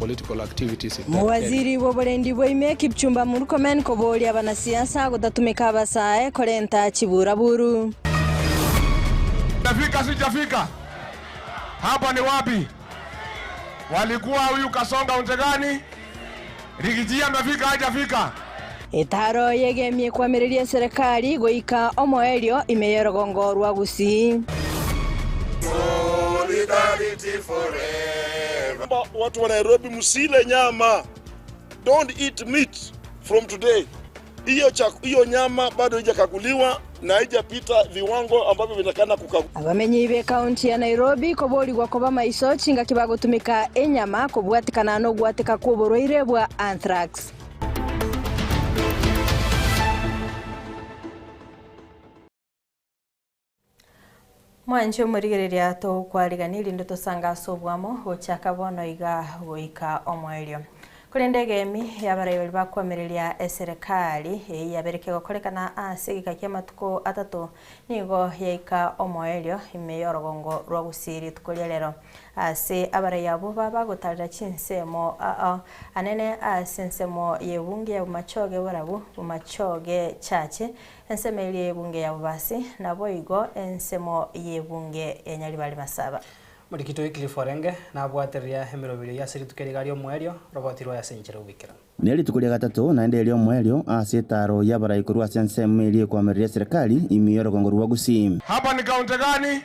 political activities in that area. Mowaziri bw'oborendi bwa ime Kipchumba Murkomen koboria abanasiasa gotatumeka abasae korenta chiburaburu. Nimefika sijafika? Hapa ni wapi? Walikuwa huyu Kasonga unte gani? Riggy G amefika hajafika? Etaro yegemie kwamireria eserekari goika omoerio ime y'orogongo rwa Gusii. Solidarity forever. Watu wa Nairobi msile nyama. Don't eat meat from today. Hiyo hiyo nyama bado haijakaguliwa na haijapita viwango ambavyo vinatakana kukaguliwa. Abamenyi be kaunti ya Nairobi koborigwa koba maiso chingaki bagotumika enyama kobwatikana nogwatika kwa oborwaire bwa anthrax. Mwanche omorigereria tokwarigani rinde tosanga ase obwamo gochaka bono iga goika omoerio. Korende egemi yabaraibi bakwamereria eserekari eyi yabereke gokorekana ase egeka kia amatuko atato nigo yaika omoerio ime y'orogongo rwa Gusii rituko ria rero. Ase abarai abwo babagotarera chinsemo anene ase ensemo y'ebunge ya Bomachoge borabu Bomachoge Chache ensemo eria y'ebunge ya Bobasi naboigo ensemo y'ebunge ya Nyaribari Masaba. Morikito Wycliffe Orenge nabwatereria emeroberio y'ase rituko eriga ri'omoerio robotirwe ase enchera y'ogoikera. Ne rituko ria gatato naende erio omoerio ase etaro y'abarai korwa ase ensemo eria ekwamerera eserekari ime y'orogongo rwa Gusii. Hapa ni kaunti gani?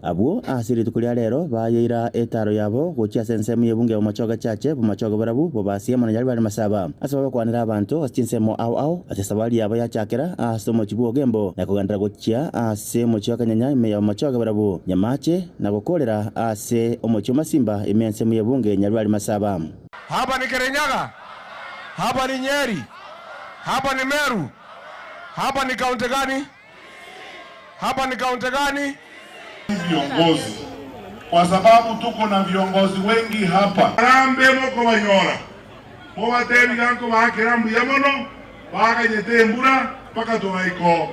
Abwo ase rituko ria rero bayeira etaro yabo gochia ase ensemo y'ebunge ya Bomachoge Chache, Bomachoge Borabu, Bobasi amo na Nyaribari Masaba. Ase bagokwanera abanto ase chinsemo ao ao ase esabari yabo yachakera ase omochie bw'Ogembo na kogenderera gochia ase omochie o Kenyenya ime ya Bomachoge Borabu, Nyamache na gokoorera ase omochie o Masimba ime y'ensemo y'ebunge ya Nyaribari Masaba. Hapa ni Kirinyaga? Hapa ni Nyeri? Hapa ni Meru? Hapa ni kaunti gani? Hapa ni kaunti gani? Viongozi, kwa sababu tuko na viongozi wengi hapa rambe moko banyora mobatebiganko bakera mbuya mono baganyete embura mpaka twaiko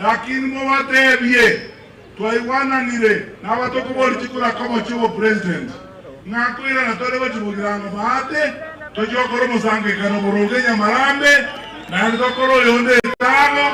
lakini mobatebie twaigwananire nabatokobori chikura komo chibo president ng'akwirana tore gochibugirango maate tochiokora omosangekano boronge nyamarambe naende tokora oyonde etano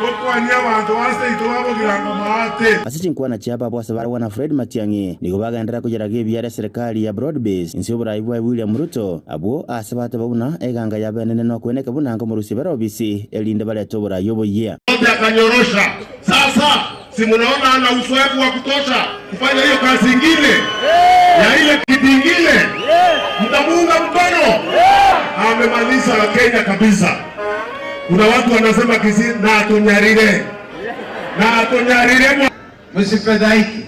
tokwania abanto baseito babogirango maate. Ase chinkwana chiabo abwo ase barabwo na Fred Matiang'i nigo bagenderera koyeraga ebiara eserekari ya Broad Base inse y'oborai bwaye William Ruto abwo ase bateba buna eganga yabo enene nokweneka buna nkomorusia bare obisi erinde barete oborai oboyia. Yote akanyorosha. Sasa si munaona ana uzoefu wa kutosha kufanya hiyo kazi ingine ya ile kiti ingine, mtamuunga mkono. Amemaliza Kenya kabisa. Kuna watu wanasema Kisii na atunyarire na atunyarire. Msifadhaiki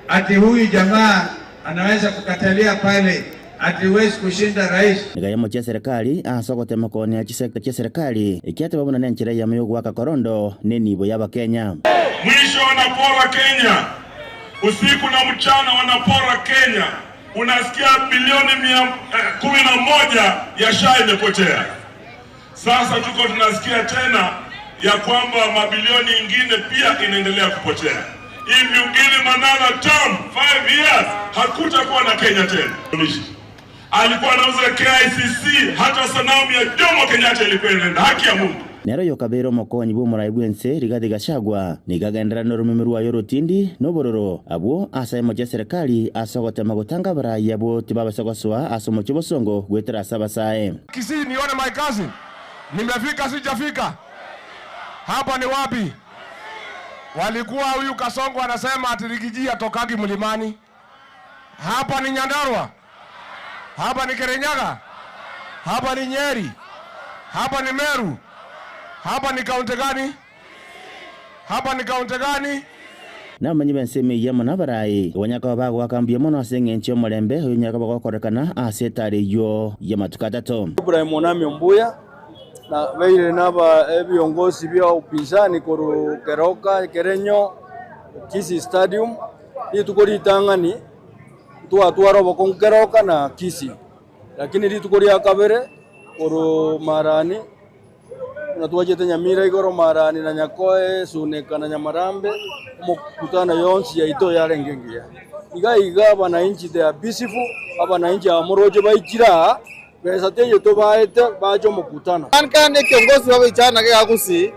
ati huyu jamaa anaweza kukatalia pale ati huwezi kushinda rais. Niga chia serikali ase ogotema koonia chisekta chia serikali ekiateba buna nenchera eyamo yogoaka korondo nenibo y'abakenya. Mwisho wanapora Kenya usiku na mchana, wanapora Kenya. Unasikia bilioni 111 ya SHA imepotea. Sasa tuko tunasikia tena ya kwamba mabilioni ingine pia inaendelea kupotea. If you give him another term, 5 years, hakutakuwa na Kenya tena. Alikuwa anauza KICC, hata sanamu ya Jomo Kenyatta ilikuwa inaenda. Haki ya Mungu. Nero yokabera omokonyi bwa omorai bwense Rigathi Gachagua nigagendera norumimi rwayo rotindi nobororo abwo ase emochi eserikali ase ogotema gotanga abarai abwo tibabase gosoa ase omochi bosongo gwetera ase abasae. Kisii nione my cousin. Nimefika sijafika? Hapa ni wapi? Walikuwa huyu Kasongo anasema ati Riggy G atokagi mlimani. Hapa ni Nyandarua? Hapa ni Kirinyaga? Hapa ni Nyeri? Hapa ni Meru? Hapa ni kaunti gani? Hapa ni kaunti gani? Nabamanyi b'ensemo eyio amo nabarai obanyaka bagoaka mbuya mono ase eng'encho y'omorembe oyo onyara koba gokorekana ase etaro eyio y'amatuko atato. Ibrahim Onami Ombuya na beire naba ebiongozi bya upinzani koru Keroka Kerenyo Kisii Stadium rituko ritang'ani twatwara obokongu Keroka na Kisii lakini rituko ria kabere koru Marani na twachete Nyamira igoro Marani na Nyakoe Suneka na Nyamarambe omokutano yonsi yaito yarenge engiya. Iga iga abananchi they are peaceful, abananchi aba moroche baichire aa, besa teiyo tobaete bache omokutano. Kande kiongozi wa vijana iga Gusii,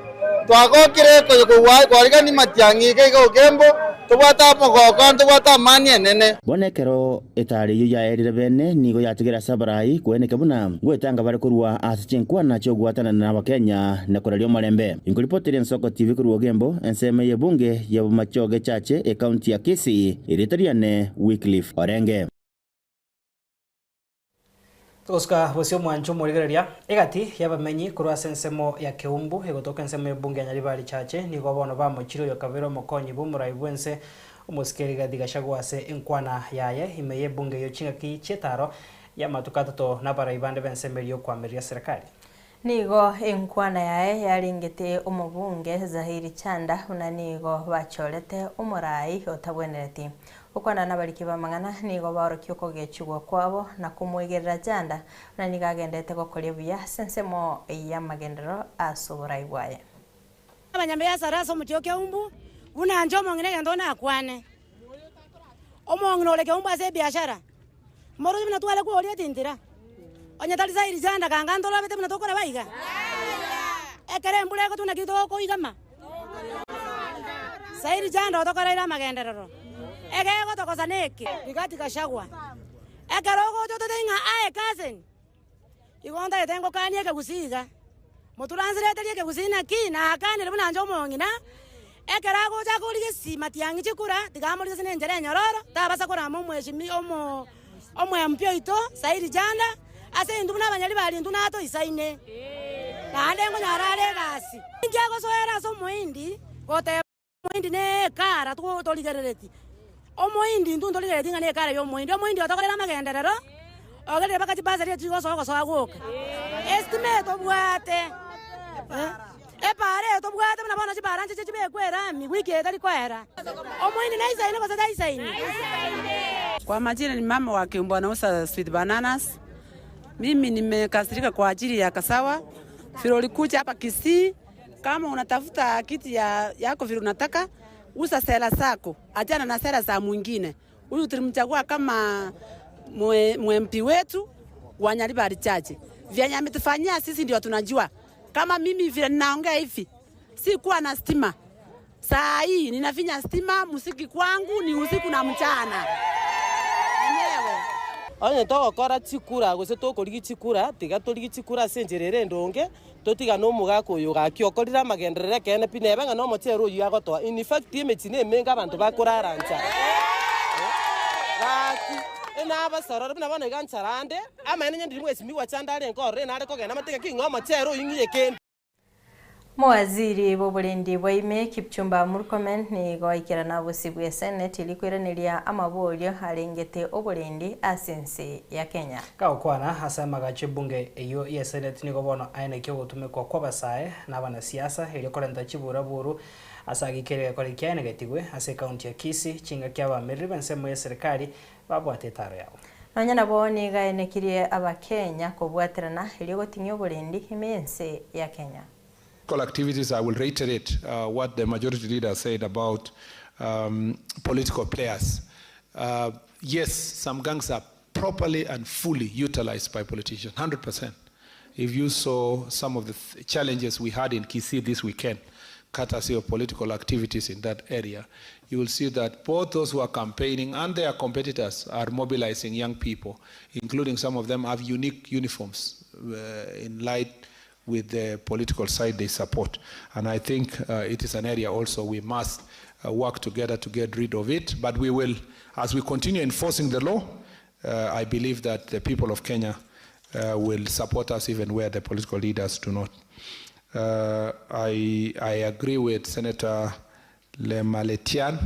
twagokire konya kwarigania matiang'i iga iga Ogembo, tobwate omogoko naende tobwate amani enene. Bono ekero etaara eyio yaerire bene nigo yatigire ase abarai koeneka buna ngoetanga bare korwa ase chinkwana chi'ogwatanana n'Abakenya na koraria omorembe. Inkoripoteria Ensoko TV korwa Ogembo, ensemo y'ebunge ya Bomachoge Chache, ekaunti ya Kisii, erieta riane Wycliffe Orenge. Togosuka bosio omwancho omorigereria, egati y'abamenyi korwa ase ensemo ya Keumbu egotoka ensemo y'ebunge ya Nyaribari Chache nigo bono bamochire oyokabere omokonyi bw'omorai bw'ense omosike Rigathi Gachagua ase enkwana yaye ime y'ebunge eyio chingaki chi'etaro y'amatuko atato nabarai bande b'ensemo eria y'okoamereria serikali. Nigo enkwana yaye yarengete omobunge Zahiri Chanda buna nigo bachorete omorai otabwenereti. Gokwana nabariki b'amang'ana nigo baorokia okogechigwa kwabo na komwegerera Chanda buna nigo agenderete gokoria buya ase ensemo y'amagenderero ase oborai bwaye. Abanyambiasara ase omochie o Keumbu, buna inche omong'ina egento nakwane. Omong'ina ore Keumbu ase ebiashara, moroche buna tware kworia etintira, onye tari Zairi Janda kanga ntorobete buna tokoraba iga? Ekero embura egotwa naki tokoigama? Zairi Janda otokoreire amagenderero, egegotokosa neke? Rigathi Gachagua, ekero ogocha ototebie ng'a aye cousin, Igo ntagete ngokanie ekegusii iga, motranslaterie ekegusii naki naakanire buna inche omong'ina, ekero agocha akorigia esimati ang'iche kura, tiga amorigie ase nenchera enyororo, tabasa korama omweshimi omo omo MP oito Saidi Janda, ase intwe buna abanyari baria intwe natoisaine, naende nkonyora are egasi. Ninki agosoera ase omohindi goteba omohindi ne ekara torigerereti? Omohindi intwe ntorigerereti ng'a nekara y'omohindi. Omohindi otokorera amagenderero, ogerire mpaka chibasari echi chigosoa gosoa goka. Esitima eye tobwate, epaara eye tobwate buna bono chipaara nchiche chibekwe erami wiki eye tari koera. Omohindi naisaine gose taisaini? Kwa majina ni mama wa Keumbu anauza sweet bananas. Mimi nimekasirika kwa ajili ya Kasawa vile ulikuja hapa Kisii Kama unatafuta kiti ya, yako vile unataka, uza sera zako, achana na sera za mwingine. Huyu tulimchagua kama mwe, MP wetu wa Nyaribari Chache. Vyenye ametufanyia sisi ndio tunajua. Kama mimi vile ninaongea hivi, sikuwa na stima. Saa hii ninafinya stima, muziki kwangu ni usiku na mchana. Onye togokora chikura gose tokorigia chikura, tiga torigie chikura ase enchera ere endonge, totigane omogaka oyo gaki okorire amagenderero ekeene pi, neba ng'a nomochere oyio agotoa. In fact emechie nemenge abanto bakorara nchara. Gaki enabasorore buna bono iga nchara ande, amaene onye ndiri mwesimigwa chande arenge ororo enare kogenda amate gaki ng'a omochere oyio ng'iye kende. Mowaziri bw'oborendi bwa ime Kipchumba Murkomen nigo aikerana bosio bwe Senate erio koiraneria amaborio arengete oborendi ase ense ya Kenya. Gagokwana ase amagacho ebunge eyio ye Senate nigo bono aenekia ogotumekwa kw'abasae na abanasiasa erio korenta chiburaburu ase agikere egekore kiaenegetigwe ase ekaunti ya Kisii chingaki abamereri b'ensemo y'eserekari babwate etaro yabo. Nonya nabo nigo aenekirie Abakenya kobwaterana erio goting'ia oborendi ime y'ense ya Kenya. Activities, I will reiterate uh, what the majority leader said about um, political players. Uh, yes, some gangs are properly and fully utilized by politicians, 100%. If you saw some of the th challenges we had in Kisii this weekend, courtesy of political activities in that area, you will see that both those who are campaigning and their competitors are mobilizing young people, including some of them have unique uniforms uh, in light with the political side they support. And I think uh, it is an area also we must uh, work together to get rid of it. But we will, as we continue enforcing the law, uh, I believe that the people of Kenya uh, will support us even where the political leaders do not. Uh, I, I agree with Senator Lemaletian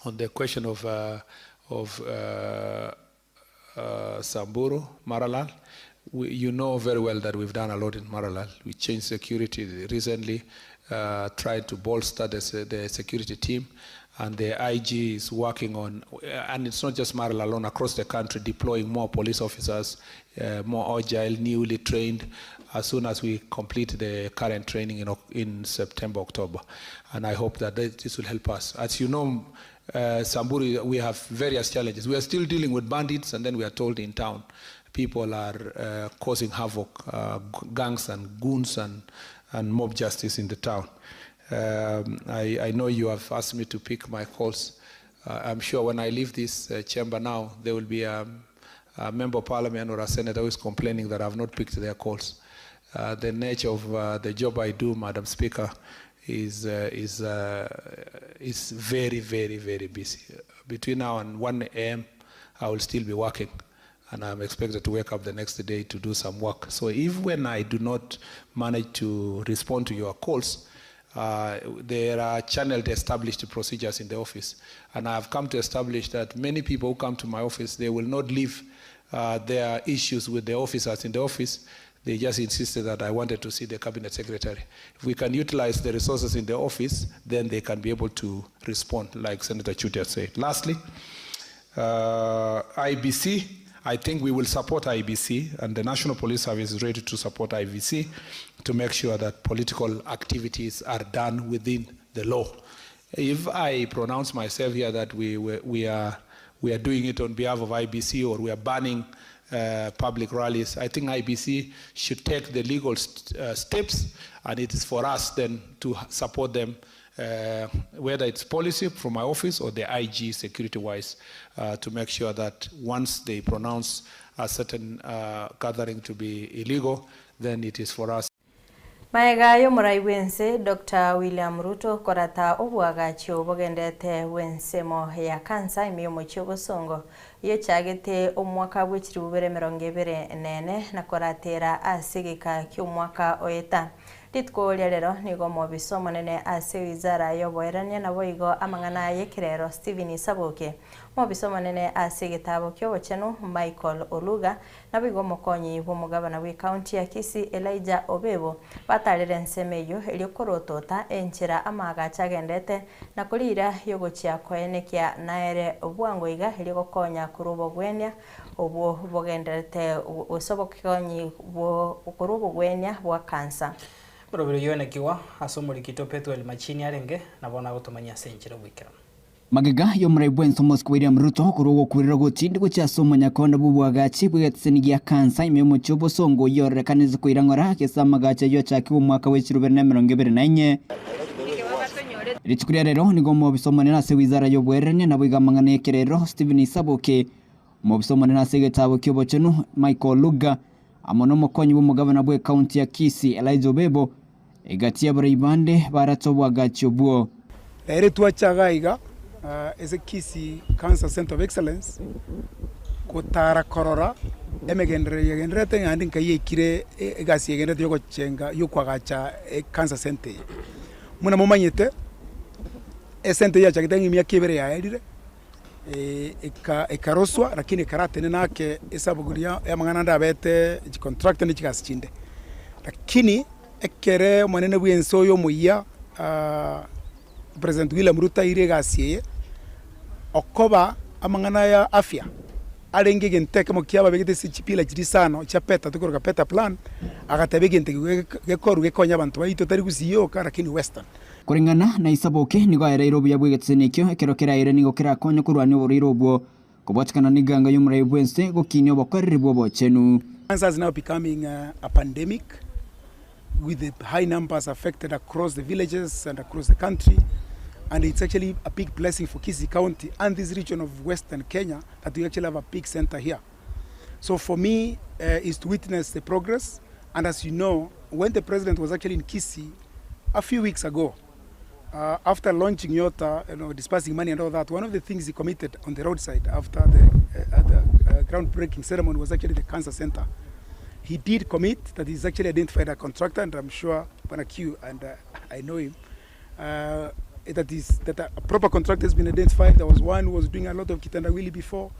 on the question of, uh, of uh, uh, Samburu, Maralal. We, you know very well that we've done a lot in Maralal. We changed security recently, uh, tried to bolster the, the security team, and the IG is working on, and it's not just Maralal alone, across the country, deploying more police officers, uh, more agile, newly trained, as soon as we complete the current training in, in September, October. And I hope that this will help us. As you know, Samburu, we have various challenges. We are still dealing with bandits, and then we are told in town people are uh, causing havoc, uh, gangs and goons and, and mob justice in the town. Um, I, I know you have asked me to pick my calls. Uh, I'm sure when I leave this uh, chamber now, there will be a, a member of parliament or a senator who is complaining that I've not picked their calls. Uh, the nature of uh, the job I do, Madam Speaker, is, uh, is, uh, is very, very, very busy. Between now and 1 a.m., I will still be working and I'm expected to wake up the next day to do some work. So if when I do not manage to respond to your calls, uh, there are channeled established procedures in the office. And I have come to establish that many people who come to my office, they will not leave uh, their issues with the officers in the office. They just insisted that I wanted to see the cabinet secretary. If we can utilize the resources in the office, then they can be able to respond, like Senator Chutia said. Lastly, uh, IBC, I think we will support IBC, and the National Police Service is ready to support IBC to make sure that political activities are done within the law. If I pronounce myself here that we, we, we are, we are doing it on behalf of IBC or we are banning uh, public rallies, I think IBC should take the legal st uh, steps, and it is for us then to support them uh, whether it's policy from my office or the IG security-wise, uh, to make sure that once they pronounce a certain uh, gathering to be illegal, then it is for us. Maega y'omorai bwense Dr. William Ruto korata obwagachi obogendete bw'ensemo ya kansa ime y'omochie obosongo yochagete omwaka bw'echiribubere emerongo ebere nene na koratera ase egeka ki'omwaka oeta rituko ria rero nigo omobisa omonene ase wizara y'oboerania nabo igo amang'ana y'ekerero Stephen Saboke omobisa omonene ase egetabo ki'obochenu Michael Oluga nabo igo omokonyi bw'omogabana bwa ekaunti ya Kisii Elijah Obebo batarire ensemo eywo erio korotota enchera amagacha agendete na korira yogochia koenekia naere bwango iga erio gokonya korwa obogwenia obwo bogenderete gose obokonyi korwa obogwenia bwa kansa. Orobiro yoenekiwa ase omorikito Pethuel Machini arenge nabo nagotomanyia ase enchera oboikeranu. Magega y'omorai bw'ense omosike William Ruto korwa ogokurera gotindi gochia ase omonyakondo bw'obwagachi bw'egetiseni gia kansa ime y'omochie obosongo oyio ororekanete koira ng'ora gese amagacho ayio achakigwe omwaka bw'echirubere na emerongo ebere na enye. Rituko ria rero nigo omobisa omonene ase wizara y'oboererania naboigo amang'ana y'ekerero Stephen Isaboke, omobisa omonene ase egetabo ki'obochenu Michael Oluga, amo nomokonyi bw'omogavana bw'ecounty ya Kisii Elijah Obebo, egati y'abarai bande barate oboagachi obwo. Rero twacha iga iga ase Kisii Cancer Centre of Excellence gotara korora emegenderero yegendererete naende nkai yaikire egasi yegendererete yogochenga yokoagacha ecancer centre eye. Buna momanyete, esente eye yachagete ng'a emiaka ebere yaerire, ekaroswa lakini ekaratenena ake esabugu riria y'amang'ana ande abete chicontractor ne chigasi chinde. Lakini ekere omonene bw'ense oyo omoyia President William Ruto aire egasi eye, okoba amang'ana ya afya arenge egento ekemo kiababegete ase chipillar chiria isano chia peta tokoroka peta plan, agateba egento ekio gekorwe gekonye abanto baito tari gusii yoka lakini western. Koreng'ana na Isaboke, nigo aereire obuya bw'egeteseni ekio, ekero keraire nigo kerakonye korwania oborwaire obwo, kobwatikana n'eganga y'omorai bw'ense gokinia obokoreri bw'obochenu. Cancer is now becoming a pandemic with the high numbers affected across the villages and across the country and it's actually a big blessing for Kisii County and this region of Western Kenya that we actually have a big center here. So for me uh, is to witness the progress and as you know when the president was actually in Kisii a few weeks ago uh, after launching Yota, you know, dispersing money and all that, one of the things he committed on the roadside after the, uh, the uh, groundbreaking ceremony was actually the cancer center. He did commit that he's actually identified a contractor, and I'm sure Q, and uh, I know him, uh, that is that a proper contractor has been identified. There was one who was doing a lot of kitandawili before.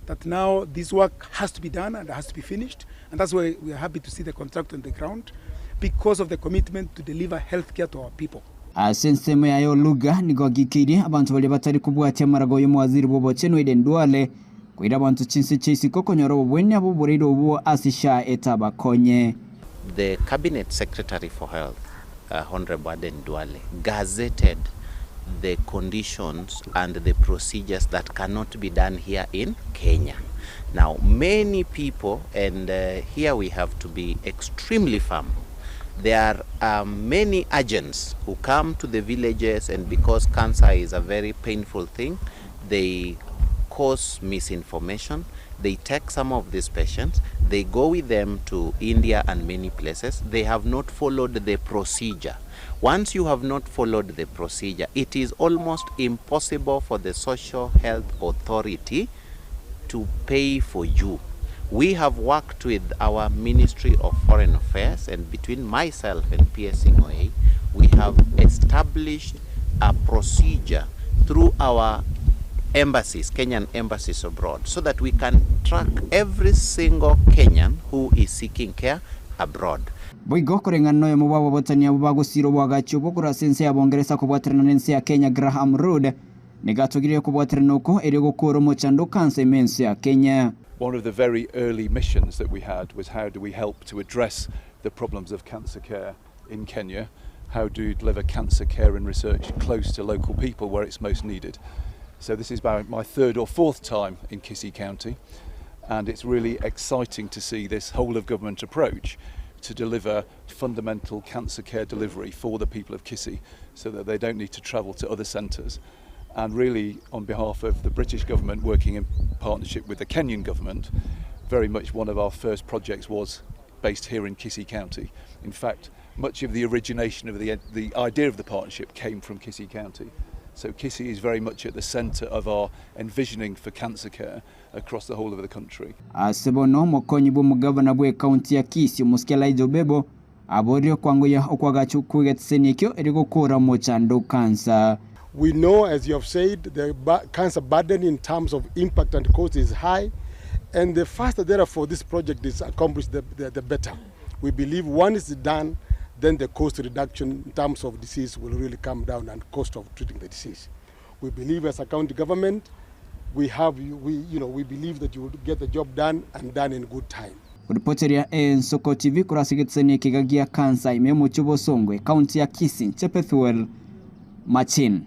That now this work has to be done and has to be finished, and that's why we are happy to see the contractor on the ground, because of the commitment to deliver healthcare to our people. Ase ensemo yaye Oluga nigo agikeirie abanto baria batari kobwatia amarago y'omowaziri bw'obochenu Aden Duale koira abanto chinse chia isiko konyora obobwenia bw'oboreire obwo ase SHA etabakonye. The Cabinet Secretary for Health, uh, Honorable Aden Duale, gazetted the conditions and the procedures that cannot be done here in Kenya. Now, many people, and here we have to be extremely firm, there are many agents who come to the villages, and because cancer is a very painful thing, they cause misinformation. They take some of these patients, they go with them to India and many places. They have not followed the procedure. Once you have not followed the procedure, it is almost impossible for the Social Health Authority to pay for you. We have worked with our Ministry of Foreign Affairs, and between myself and PS Sing'oei, we have established a procedure through our embassies, Kenyan embassies abroad, so that we can track every single Kenyan who is seeking care abroad. Boigo koreng'ana noyomo bw'ababotani abwo bagosira obwagachi obwo korwa ase ense ya Bongeresa kobwaterana na ense ya Kenya Graham Rood nigo atogirie okobwaterana oko erio gokora omochando o kansa ime ense ya Kenya. One of the very early missions that we had was how do we help to address the problems of cancer care in Kenya? How do you deliver cancer care and research close to local people where it's most needed? So this is about my third or fourth time in Kisii County, and it's really exciting to see this whole of government approach to deliver fundamental cancer care delivery for the people of Kisii so that they don't need to travel to other centres. And really, on behalf of the British government working in partnership with the Kenyan government, very much one of our first projects was based here in Kisii County. In fact, much of the origination of the idea of the partnership came from Kisii County. So Kisii is very much at the centre of our envisioning for cancer care across the whole of the country. Ase bono omokonyi bw'omogavana bw'ekaunti ya Kisii omosike Elijah Obebo aborire okwangoyia okwagacha kw'egetiseni ekio erio gokora omochando o cancer. We know, as you have said, the cancer burden in terms of impact and cost is high, and the faster, therefore, this project is accomplished, the better. We believe once it's done, then the cost reduction in terms of disease will really come down and cost of treating the disease. We believe as a county government, we believe that you will get the job done and done in good time. Kuripoteria Ensoko TV korwa ase egetiseni ekiga gia cancer ime omochie bosongo ekaunti ya Kisii Chepethuel Machin.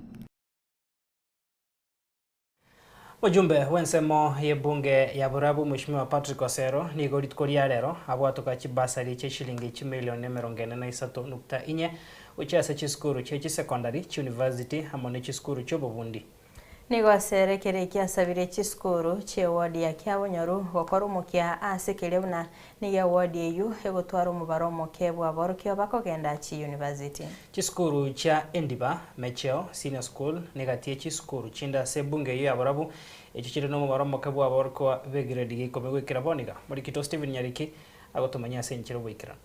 Ojumbe wensemo y'ebunge ya Borabu Mheshimiwa Patrick Osero nigo rituko ria rero abwatoka chibasari chia shilingi chimilioni 43.4 gochia ase chisukuru chia chisecondary, chiuniversity amo na chisukuru chia obobundi. Nigo aserekere kiasabire chisukuru chia ward ya Kiabonyoru gokora omokia ase keria buna nigo ward eywo egotwara omobaro omoke bwa aborokio bakogenda chi university. Chisukuru chia Endiba Mecheo Senior School negatie chisukuru chinda ase ebunge eywo ya Borabu echio chire na omobaro omoke bwa aborokwa ba egrade ya ikomi goikera boniga. Morikito Stephen Nyariki agotomanya ase enchera oboikeranu.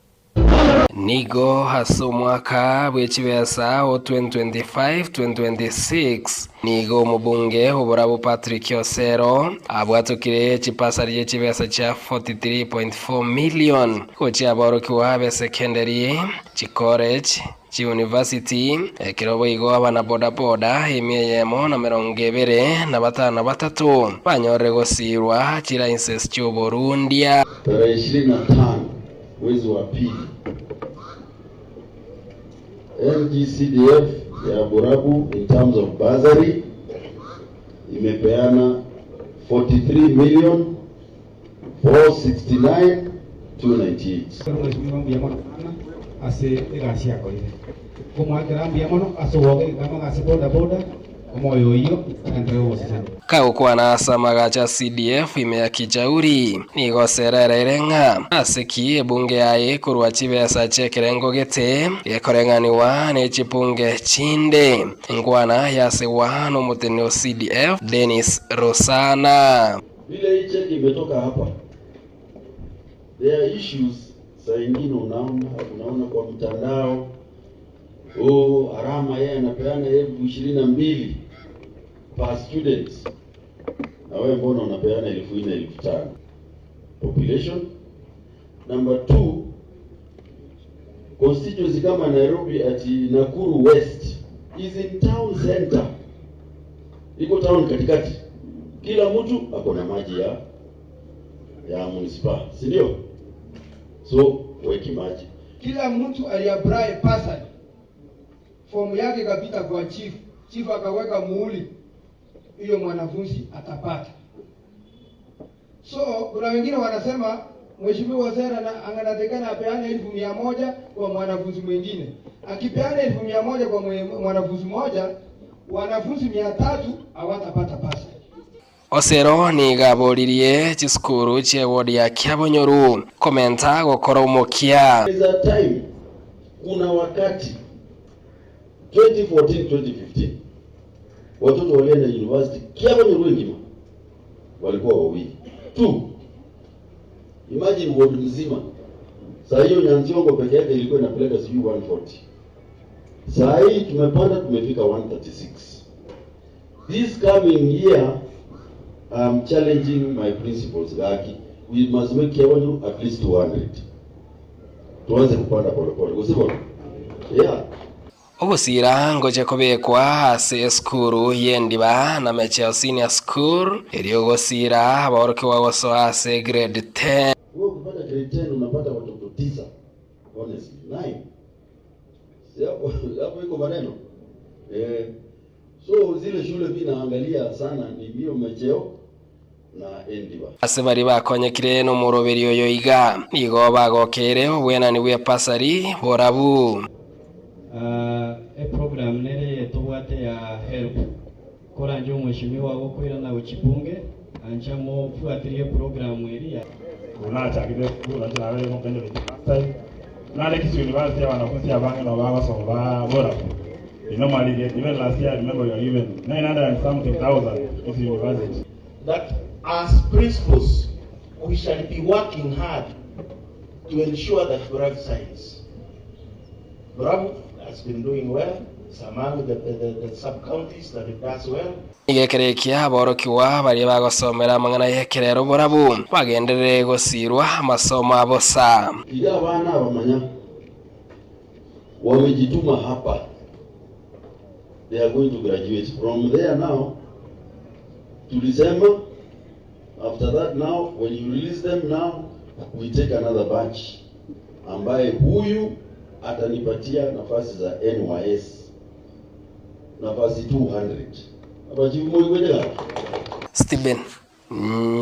Nigo ase omwaka bw'echibesa o 2025-2026 nigo omobunge oborabo Patrick Osero abwatokire chipasari echibesa chia 43.4 million gochia aborokiwa be secondary chicollege chiuniversity ekero boigo abana bodaboda emia eyemo na 253 banyorire gosirwa chilicenses chioborundia. Tarehe 25 mwezi wa pili NGCDF ya Borabu in terms of bursary imepeana 43 million 469 298. Mheshimiwa mbuya mono sana ase egasi yakorire komwakera mbuya mono ase oboge kama gase boda boda omoyo oyo entere ogosesenia. Kagokwana ase amagacho a CDF ime ya Kijauri nigo serereire ng'a ase ki ebunge yaye korwa chibesa chiekerengo gete gekoreng'aniwa na echibunge chinde nkwana yasewa na omoteni o CDF Dennis Rosana. Vile hii cheki imetoka hapa, there are issues saa ingine unaona kwa mtandao, oh, Arama yeye anapeana 22,000 per student, na wewe mbona unapeana 4,000 5,000? Population number 2, constituency kama Nairobi ati Nakuru West is in town center, iko town katikati, kila mtu ako na maji ya municipal, si ndio? So weki maji. Kila mtu aliapply bursary, form yake ikapita kwa chief. Chifu akaweka muhuri, huyo mwanafunzi atapata. So kuna wengine wanasema Mheshimiwa Sera na anatakikana apeane 100,000 kwa mwanafunzi mwingine. Akipeana 100,000 kwa mwanafunzi mmoja, wanafunzi 300 hawatapata pesa. Osero nigo aboririe chisukuru chie ward ya Kiabonyoru komenta gokora omokia. There is a time, kuna wakati 2014 2015 watoto walienda university Kiabonyoru ngima walikuwa wawili tu. Imagine ward mzima. Saa hiyo Nyansiongo peke yake ilikuwa inapeleka sijui 140. Saa hii tumepanda tumefika 136. This coming year I'm challenging my principals Gaki. We must make Kiabonyoru at least 200. Tuanze kupanda polepole. Usivyo? Yeah. Ogosira ngoche kobekwa ase esukuru y'endiba na Mecheo Senior School erio ogosira abaorokiwa gosoa ase grade 10. Wewe ukipata grade 10 unapata watoto tisa. Honestly, 9. Si hapo hapo iko maneno. So zile shule mimi naangalia sana ni hiyo Mecheo na Endiba. Ase bari bakonyekire n'omoroberi oyo iga nigo bagokere obwenani bwa pasari borabu. E program nere yetobwate ya help koranje omweshimiwa gokwirana gochibunge ancha mofuatirie program eri ya unachakire skulu achirabere kompende last time nale Kisii University ya wanafunzi abange no bagosoma ba bora. They normally get, even last year I remember you were given 900 and something thousand Kisii University. That as principals we shall be working hard to ensure that Borabu signs. Borabu has been doing well. It's among the sub-counties that it does well. Igekerekia aborokiwa baria bagosomera amang'ana y'ekerero borabu bagenderere gosirwa amasomo abosa. Ila bana bamanya wamejituma hapa, they are going to graduate from there now to December. After that now when you release them now we take another batch ambaye huyu atanipatia nafasi za NYS nafasi 200. Abachivu. Stephen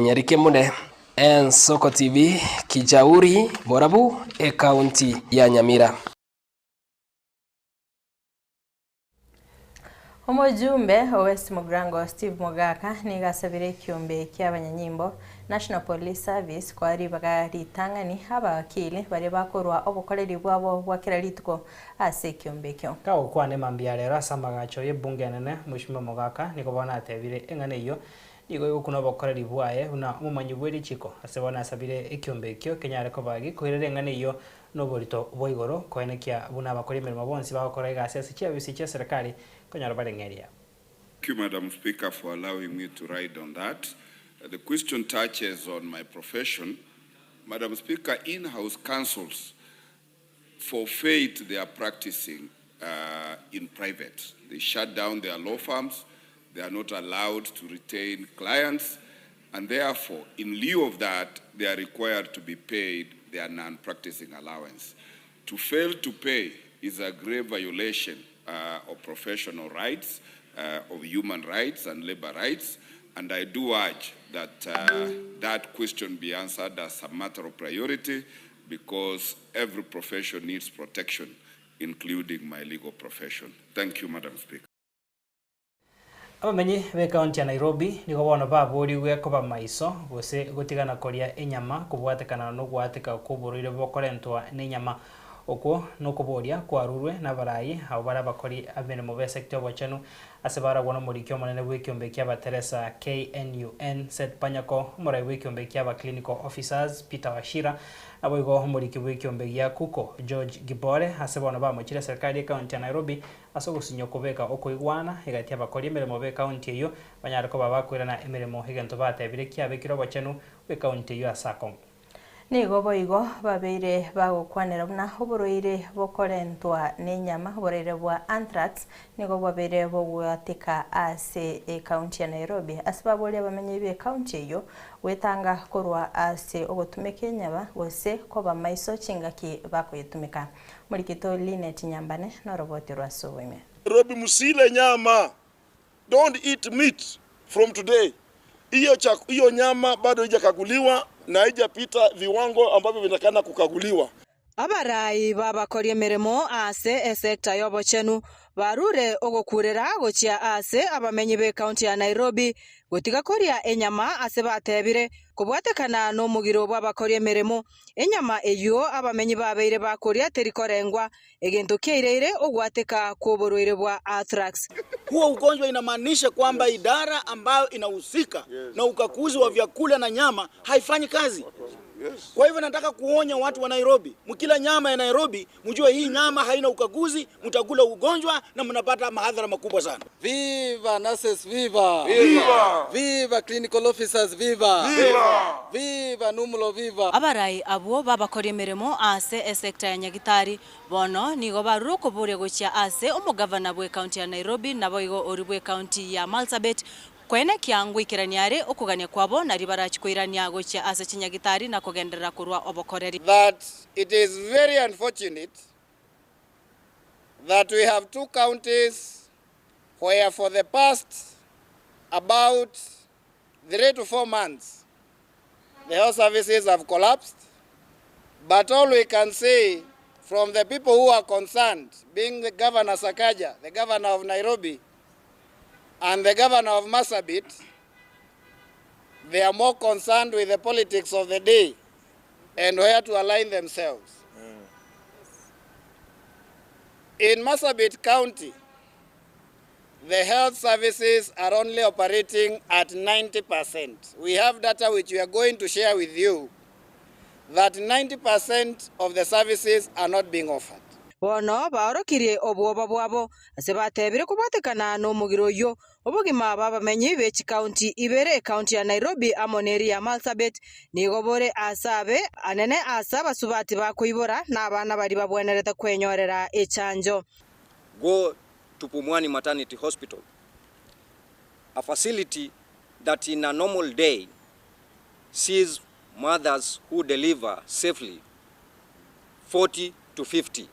Nyarike Mune, Ensoko TV, Kijauri, Borabu, e county ya Nyamira. Omujumbe o West Mugirango Steve Mogaka nigasabire kiombe kia abanyanyimbo National Police Service kwaribaga ritang'ani abawakili baria bakorwa obokoreri bwabo bwa kira rituko ase kiombe ekio. Kagokwana emambia rero ase amagacho ya ebunge enene Mheshimiwa Mogaka nigo bono atebire eng'ana eywo nigo egokuna obokoreri bwaye buna omomanyi bwa erichiko ase bono asabire ekiombe ekio kenyare koba gikoirera eng'ana eywo na oborito bwa igoro koenekia buna abakora emeremo bonsi bagokora egasi ase chiabisi chia serikali konyara bareng'eria. Thank you, Madam Speaker, for allowing me to ride on that. The question touches on my profession. Madam Speaker, in-house counsels forfeit their practicing in private. They shut down their law firms. They are not allowed to retain clients. And therefore, in lieu of that, they are required to be paid their non-practicing allowance. To fail to pay is a grave violation of professional rights, of human rights and labor rights. And I do urge that that question be answered as a matter of priority, because every profession needs protection, including my legal profession. Thank you, Madam Speaker. Abamenyi be county ya Nairobi nigo bono baboriwe koba maiso gose gotigana koria enyama kobwatekana no gwatika koborire bokorentwa n'enyama okwo nokoboria kwarurwe n'abarayi abo bara bakori abemirimo be sector obochenu ase baragwo n'omoriki omonene bw'ekiombe kia abateresa KNUN Seth Panyako omorai bw'ekiombe kia aba clinical officers Peter Wachira nabo igo omoriki bw'ekiombe gia Kuko George Gibore ase bono bamochire serikali ya county ya Nairobi ase ogosinya okobeka okoigwana egati abakori emeremo be county eyo banyare koba bakoirana emeremo egento batebire kiabekire obochenu bwe county eyo ase akong'u. Nigo boigo babeire bagokwanera buna oborwaire bokorentwa n'enyama oborwaire bwa anthrax nigo bwabeire bogwatika ase ekaunti ya Nairobi ase baboria bamenye be ekaunti eyo gwetanga korwa ase ogotumeka enyama gose koba maiso chingaki bakoyetumeka. Murikito Linet Nyambane noroboti rwa Soboime. Nairobi musile nyama. Don't eat meat from today. Hiyo hiyo nyama bado haijakaguliwa na haijapita viwango ambavyo vinatakana kukaguliwa. Abarai babakoria emeremo ase esecta y'obochenu barure ogokurera gochia ase abamenyi b'ecounty ya Nairobi gotiga koria enyama ase batebire kobwatekana n'omogiro bw'abakoria emeremo. Enyama eyio abamenyi babeire bakoria teri korengwa egento kiaireire ogwateka kw'oborwaire bwa anthrax. Huo ugonjwa inamaanisha kwamba idara ambayo inahusika na ukaguzi wa vyakula na nyama haifanyi kazi. Kwa hivyo nataka kuonya watu wa Nairobi, mkila nyama ya Nairobi mjue hii nyama haina ukaguzi, mtakula ugonjwa na mnapata madhara makubwa sana. Viva nurses, viva! Viva! Viva clinical officers, viva! Viva! Viva Numulo, viva! Abarai abwo babakoria emeremo ase esecta ya Nyagitari bono nigo barure okoboria gochia ase omogavana bw'ecounty ya Nairobi naboigo oria bw'ecounty ya Marsabit Koenekia ngoikerania are okogania kwabo, nario barachie koirania gochia ase chinyagitari na kogenderera korwa obokoreri. That it is very unfortunate that we have two counties where for the past about 3 to 4 months the health services have collapsed, but all we can say from the people who are concerned, being the Governor Sakaja, the governor of Nairobi, and the governor of Marsabit, they are more concerned with the politics of the day and where to align themselves. In Marsabit County, the health services are only operating at 90%. We have data which we are going to share with you that 90% of the services are not being offered. Bono baorokirie obwoba bwabo ase batebire kobwatekana nomogiro oyio obogima bw'abamenyi be chikaunti ibere ekaunti ya Nairobi amo neri ya Marsabit nigo bore ase abe anene ase abasubati bakoibora na abana baria babwenerete kwenyorera echanjo. Go to Pumwani Maternity Hospital, a facility that in a normal day sees mothers who deliver safely, 40 to 50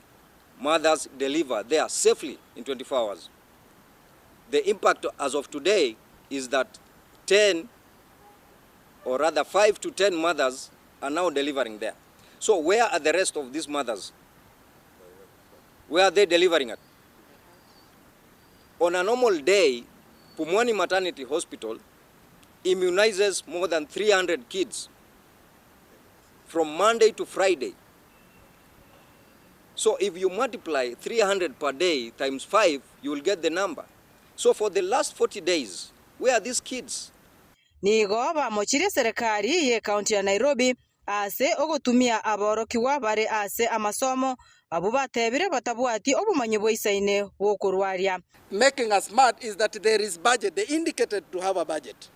mothers deliver there safely in 24 hours. The impact as of today is that 10 or rather 5 to 10 mothers are now delivering there. So where are the rest of these mothers? Where are they delivering at? On a normal day, Pumwani Maternity Hospital immunizes more than 300 kids from Monday to Friday. So if you multiply 300 per day times 5, you will get the number. So for the last 40 days, where are these kids? Nigo bamochirie serikali y'ekaunti ya Nairobi ase ogotumia aborokigwa bare ase amasomo abo batebire batabwati obomanyi bwaisaine bwokorwaria. Making us mad is that there is budget. They indicated to have a budget.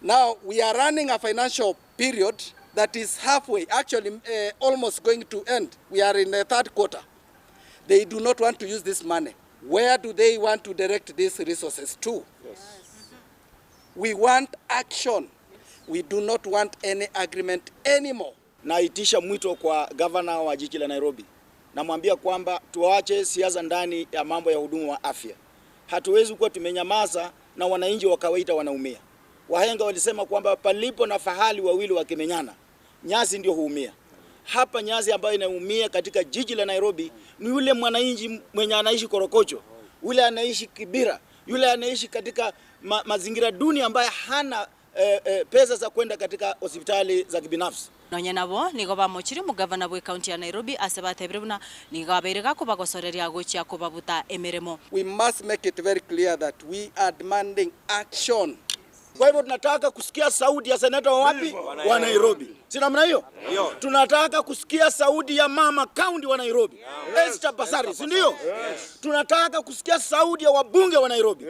Now we are running a financial period that is halfway, actually almost going to end. We are in the third quarter. They do not want to use this money. Where do they want to direct these resources to? We want action. We do not want any agreement anymore. Naitisha mwito kwa gavana wa jiji la Nairobi. Namwambia kwamba tuache siasa ndani ya mambo ya hudumu wa afya. Hatuwezi kuwa tumenyamaza na wananchi wa kawaida wanaumia. Wahenga walisema kwamba palipo na fahali wawili wakimenyana, nyasi ndio huumia. Hapa nyasi ambayo inaumia katika jiji la Nairobi ni yule mwananchi mwenye anaishi Korokocho, yule anaishi Kibera, yule anaishi katika mazingira duni ambaye hana pesa za kwenda katika hospitali za kibinafsi. Nonye nabo nigo bamochirie omogavana bwe county ya Nairobi ase batebire buna nigo abeire gakobagosoreria gochia kobabuta emeremo. We must make it very clear that we are demanding action. Kwa hivyo tunataka kusikia sauti ya seneta wa wapi? Wa Nairobi. Si namna hiyo? Tunataka kusikia sauti ya mama county wa Nairobi, Esther Passaris, si ndio? Tunataka kusikia sauti ya wabunge wa Nairobi.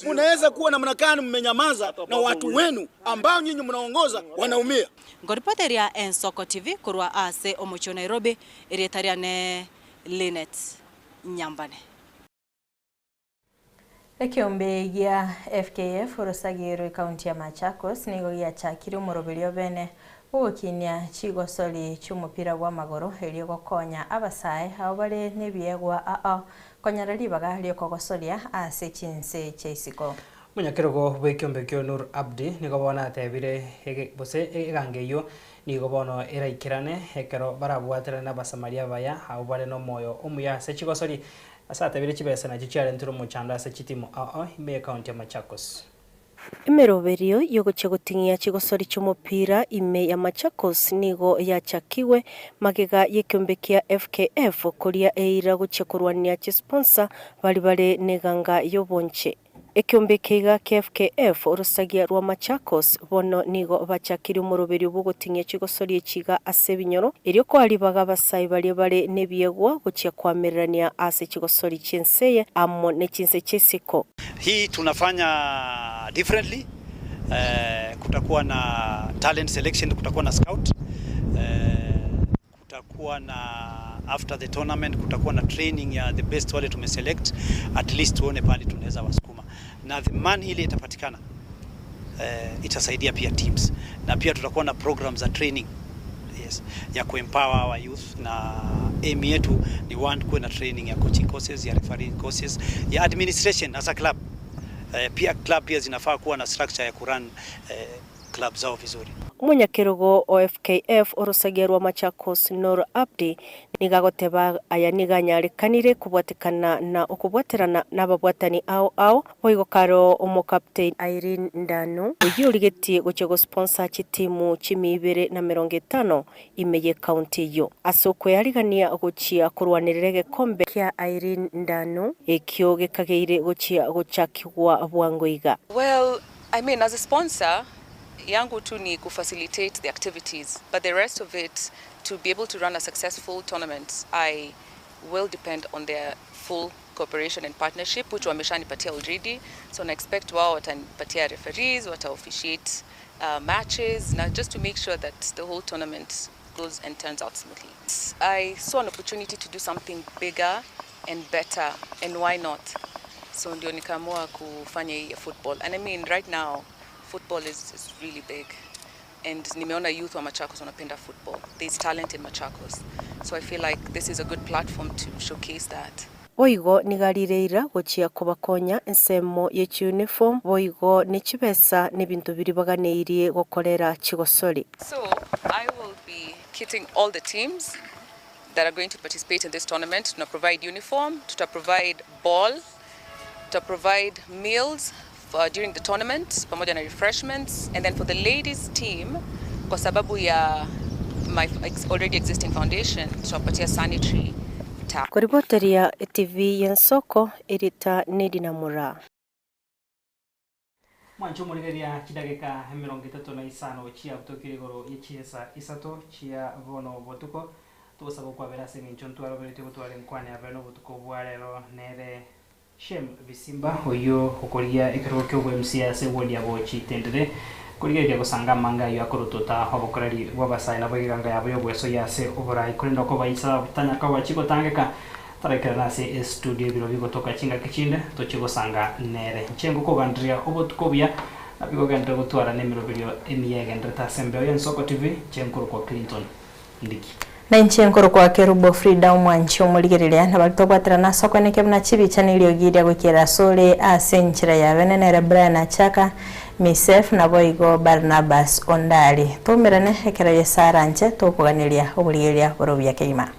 Mnaweza kuwa namna gani mmenyamaza na watu wenu ambao nyinyi mnaongoza wanaumia? Ngoripoteria Ensoko TV korwa ase omochie wa Nairobi, erieta ne Linet Nyambane. Ekiombe gia FKF orosagirwe kaunti ya Machakos nigo giachakire omoroberio bene Ogokinia chigosori chi'omopira bw'amagoro erio gokonya abasae abwo bare nebiegwa ao konyora ribaga ri'okogosoria ase chinse chia isiko. Omonyakerogo bw'ekiombe kio Nur Abdi nigo bono atebire ege gose eganga eyio nigo bono eraikerane ekero barabwaterane n'Abasamaria abaya abwo bare nomoyo omuya ase chigosori ase atebire chibesa nachio chiarentirwe omochando ase chitimu ao ime y'ekaunti ya Machakos. Emeroberio y'ogochia goting'ia chigosori chi'omopira ime ya Machakos nigo yachakigwe magega y'ekeombe kia FKF koria eira gochia korwania chisponsor baria bare neganga y'obonche. Ekeombe eke iga kia FKF orosagia rwa Machakos bono nigo bachakirie omoroberio bw'ogoting'ia chigosori echi iga ase ebinyoro erio koa ribaga abasae baria bare nebiegwa gochia koamererania ase chigosori chi'enseye amo ne chinse chi'isiko. Hii tunafanya differently, eh, kutakuwa na talent selection, kutakuwa na scout, eh, kutakuwa na after the tournament kutakuwa na training ya the best wale tumeselect, at least tuone pale tunaweza wasukuma na the money ile itapatikana, eh, itasaidia pia teams na pia tutakuwa na program za training yes, ya kuempower our youth na aim yetu ni one, kuwe na training ya coaching courses, ya refereeing courses, ya administration as a club. Eh, pia club pia zinafaa kuwa na structure ya kurun eh, club zao vizuri. Omonyakerogo o FKF orosagia rwa Machakos Noor Abdi nigo agoteba aya nigo anyarekanire kobwatekana na okobwaterana nababwatani ao ao Boigo kare omokaptein Irene Ndanu, oyio origetie gochia gosponsa chitimu chimia ibere na merongo etano ime y'ecounty eyio, ase okwearigania gochia korwanerera egekombe kia Irene Ndanu ekio gekageire gochia gochakigwa bwango iga. Well, I mean as a sponsor yangu tu ni kufacilitate the activities but the rest of it to be able to run a successful tournament I will depend on their full cooperation and partnership which wameshanipatia already so na expect wao watanipatia referees wata officiate uh, matches na just to make sure that the whole tournament goes and turns out smoothly. I saw an opportunity to do something bigger and better and why not? So ndio nikaamua kufanya hii ya football and I mean right now football is, is really big and nimeona youth wa Machakos wanapenda football. There's talent in Machakos. So I feel like this is a good platform to showcase that. Boigo nigo arire eira gochia kobakonya ensemo ye chiuniform, boigo ne chibesa na ebinto biria baganeirie gokorera chigosori. So I will be kitting all the teams that are going to participate in this tournament. Tuna provide uniform, tuta provide ball, tuta provide meals for, during the tournament pamoja na refreshments and then for the ladies team kwa sababu ya my ex already existing foundation tutawapatia sanitary towel. Koriboteria etibi y'ensoko erita Nedina Moraa. Mwanche omorigereria chidageka emerongo etato na isano chiabutokire igoro ye chinsa isato chia bono botuko, togosaba okwabera ase eng'encho ntwaroberetie gotwara enkwana ya bene obotuko bwa rero nere Shem Bisimba oyio okorigia ekerogo kia obo MCA ase eward ya Bochitendere korigereria gosanga amanga ayio akorotota obokoreri bw'abasae nabo egeganga yabo y'obwesoyia ase oborai korende okobaisa tanya koba chigotangeka Taraikera ase estudio ebiro bigotoka chingaki chinde tochie gosanga nere. Inche ngokogandereria obotuko obuya na bigogenderera gotwara nemeroberio emiya egendererete ase embeo y'Ensoko TV, inche nkorokwa Clinton Ndiki. Na inche nkorokwa Kerubo Frida omwanchi omorigereria, na baria tobwaterana ase okoenekia buna chibicha na eriogi ria goikerera asore ase enchera ya bene nere Brian Achaka, Misef, naboigo Barnabas Ondari. Toumerane ekero Yeso aranche, tokoganeria oborigereria bore obuya kegima.